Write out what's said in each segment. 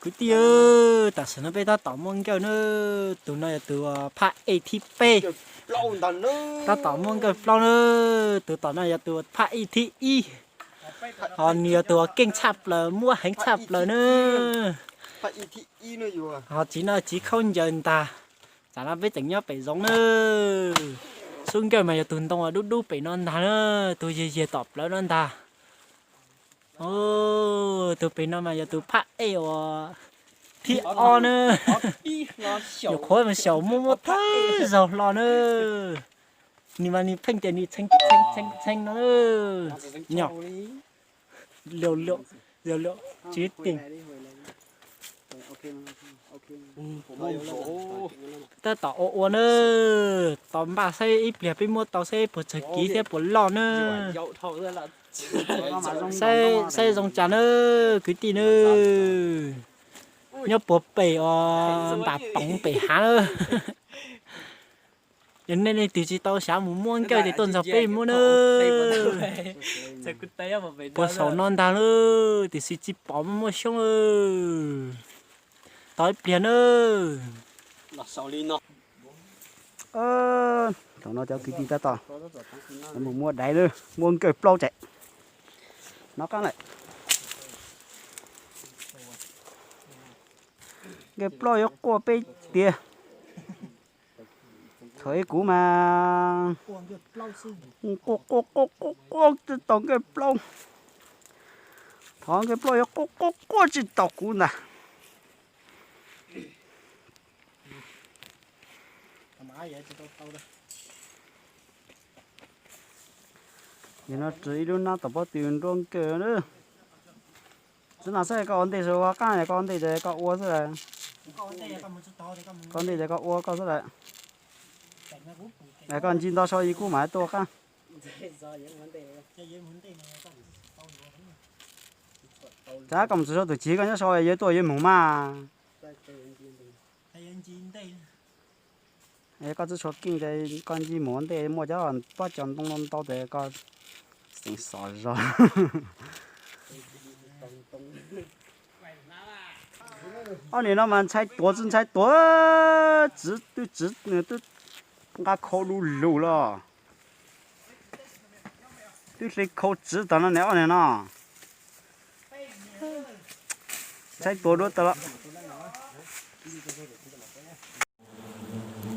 Kwv tij, tam sim no peb tab tom muaj nkawj na, tus no yog tus phab ej thib peb. Tab tom muaj nkawj plaub na, tus tom no yog tus phab ej thib ib. Ho nws yog tus keej tshaj plaws, muab heev tshaj plaws na. Ho txiv no txiv khaub ncaws ntag. Tam no peb tseem nyob pem zoov na. Xub nkawj mas yog tus ntoo uas dub dub pem no ntag na, tus yag yag tom plawv no ntag. Tus pem no mas yog tus phab ej uas thib ob na. Nyuam qhuav mas xyaum muaj muaj thawj zaug hlo na. Nws mas nws pheej tias nws txheej txheej txheej no na. Nyob, tsis tiag. Tab tom ua ua na. Tos npaj saib ib pliag peb muab tau saib puas tsawg kiv thiab puas loj na. Saib zoo cas na, kwv tij na. Nyob puag pem os, npam poov pem hav na. Yog nej leej twg tsis tau xav mus muab nkawj ces tuaj nrog peb muab na. Puag saum no ntag lauj, tiam sis tsis pom muaj xyoob. Tos ib pliag na. Thaum no cov kwv tij tab tom mus muab daiv na, muab nkawj plaub tsam no qab lawm. Nkawj plaub yuav quaj peb tiag. Thaum ub kuv mas quaj quaj quaj quaj quaj tsis tau nkawj plaub. Thov nkawj plaub yuav quaj quaj quaj tsis tau kuv ntag. Yog no tsis ib lub nab tom pob tw nruab nkawj na. Txwv no xwb koj ua ntej, ua qab, koj ua ntej ces koj ua xwb las. Koj ua ntej ces koj ua koj xwb las. Koj ncig nto so yus kuj mam tuaj qab. Tsam koj mus txog so tus chiv koj nyob so yus tuaj yus mus mas. Koj txhob tshuav keej ces koj ncig mus ua ntej, muaj cov pob cov ntoo ntau ntau ces koj xeev xov zog. Ob niag no mas ntshai tuav tsis ntshai tuav, txiv twb txiv twb nqa khau du lug los twb hle khau txiv tag no ne ob niag no. Ntshai tuav dua tas los.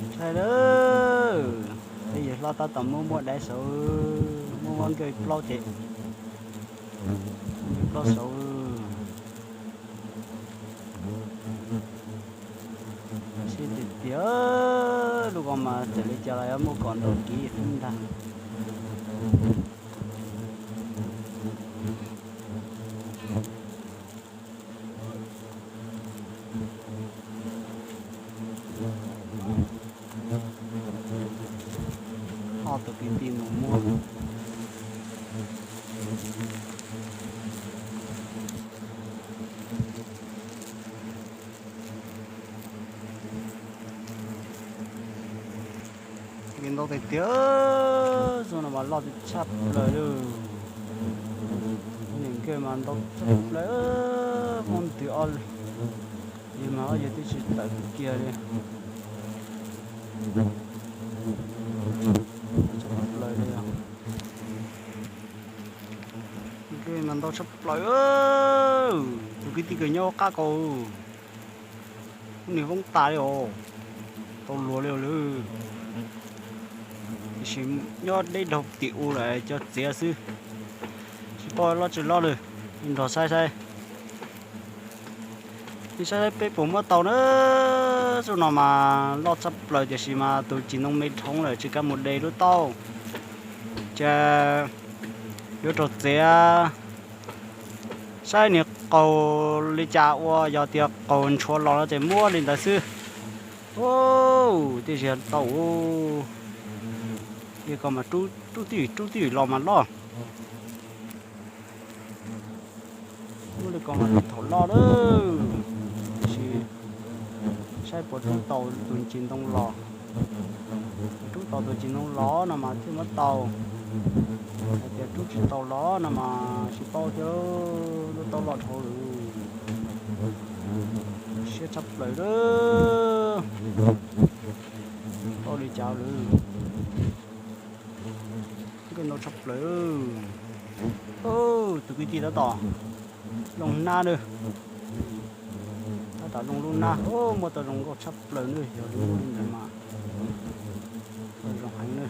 Ntshai lawm, peb yawg hlob tab tom muab muab daiv saud, muab muab nkawj plaub ces, nkawj plaub saud. Sib tiag tiag, lub ko mas txawm li cas los yuav muaj kom nrau kiv xwb ntag. Ob tug kwv tij mus muab. Nkawj ntau tiag tiag, zaum no mas loj tshaj plaws li. Niam nkawj mas ntau tshaj plaws, muab ntws ob yawg mas ob yawg twb tsis tawm kiag li. Tshaj plaws li. Nkawj mas ntau tshaj plaws. Tus kwv tij kawg nyob qab ko, lub niag voob tas li os, tau luag li lawm. Tiam sis nyob deb dhau tim u lawm cov txiav xwb, tsis paub loj tsis loj lawm, nrog saib saib. Saib peb puas muab tau na. Zaum no mas loj tshaj plaws tiam sis mas tus cim ntoo me dhau lawm tsis kam mus de lub taub. Ces yuav raug txiav. Saib nws qaug li cas ua, yog tias qaug ntshuav los no ces muab li ntawd xwb. Tej zaum tau. Li ko mas rub twj ywm rub twj ywm los mas loj. Muab li ko mas thaum loj lawm, tiam sis saib puas rub tau tus ntsis ntoo los. Rub tau tus ntsis ntoo los no mas thiaj muab tau. Hais tias rub tsis tau los no mas tsis paub thiab, lub taub loj dhau lawm. Tshaj plaws lawm. Tau li cas lawm. Nkauj ntau tshaj plaws. Tus kwv tij tab tom looj hnab na. Tab tom looj lub hnab, muab tau zoo nkauj tshaj plaws na, yog li ntawd mas tau zoo heev na.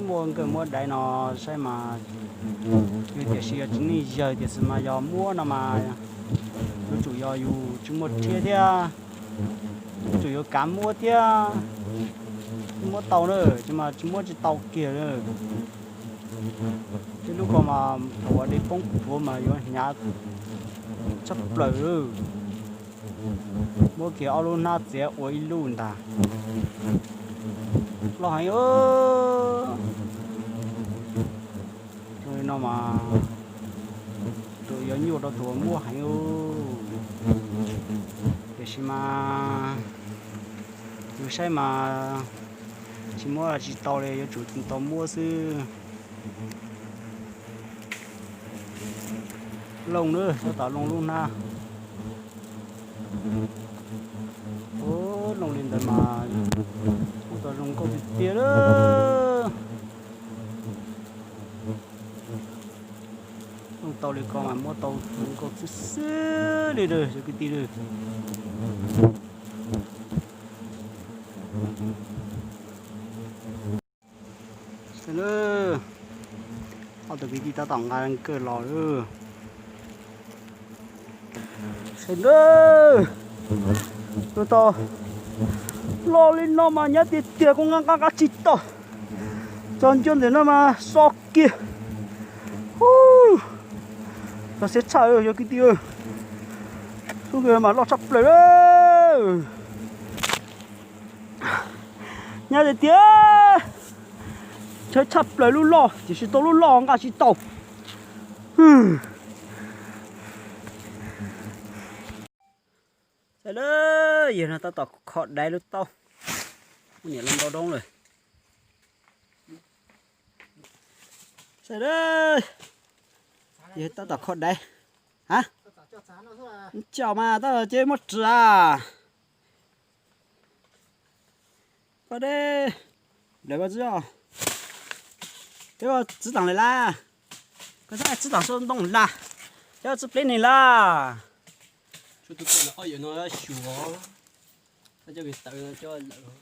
Muab nkawj muab daiv no saib mas yog tiam sis yog tsis neej yawg tiam sis mas yog muab no mas yuav tsum yog yus tsis muaj rhiab thiab, yuav tsum yuav kav muab thiab, muab tau na, tsis mas tsis muab tsis tau kiag na. Tej lub ko mas thaum uas dej poob puav mas yuav hnyav tshaj plaws. Muab kiag ob lub hnab txiav ua ib lub ntag. Loj heev. Zoo li no mas tus yuav nyuaj rau tus uas muab heev. Tiam sis mas yus saib mas tsis muab tsis tau li, yuav tsum tau muab xwb. Looj na, tab tom looj lub hnab. Ua looj li ntawd mas muab tau zoo nkauj tiag tiag lawm. Looj tau li ko mas muab tau zoo nkauj xwb xwb li lawm cov kwv tij lawm. Ob tug kwv tij tab tom nqa nkawj los lawm. Sawv daws, tus tau loj li no mas nyab tiag tiag, kuv nqa nqa nqa tsis tau. Txog ncua ntawm no mas so kiag. Txog siab tshaj cov kwv tij, lub nkawj mas loj tshaj plaws. Nyab tiag tiag, ntshaw tshaj plaws lub loj tiam sis tau lub loj nqa tsis tau. Saib lawm, yawg no tab tom kho daiv lub taub. Muaj niam loj ntau doob lawm. Saib lawm, yawg tab tom kho daiv. Ha, coj mas tab tom ces muab rau koj deb. Lawv koj txib, koj txib taam lawm laj, koj txib taam sab ntoo laj, koj txib pleb neeg laj. Coj tus no xyuas, coj tawv coj lawm.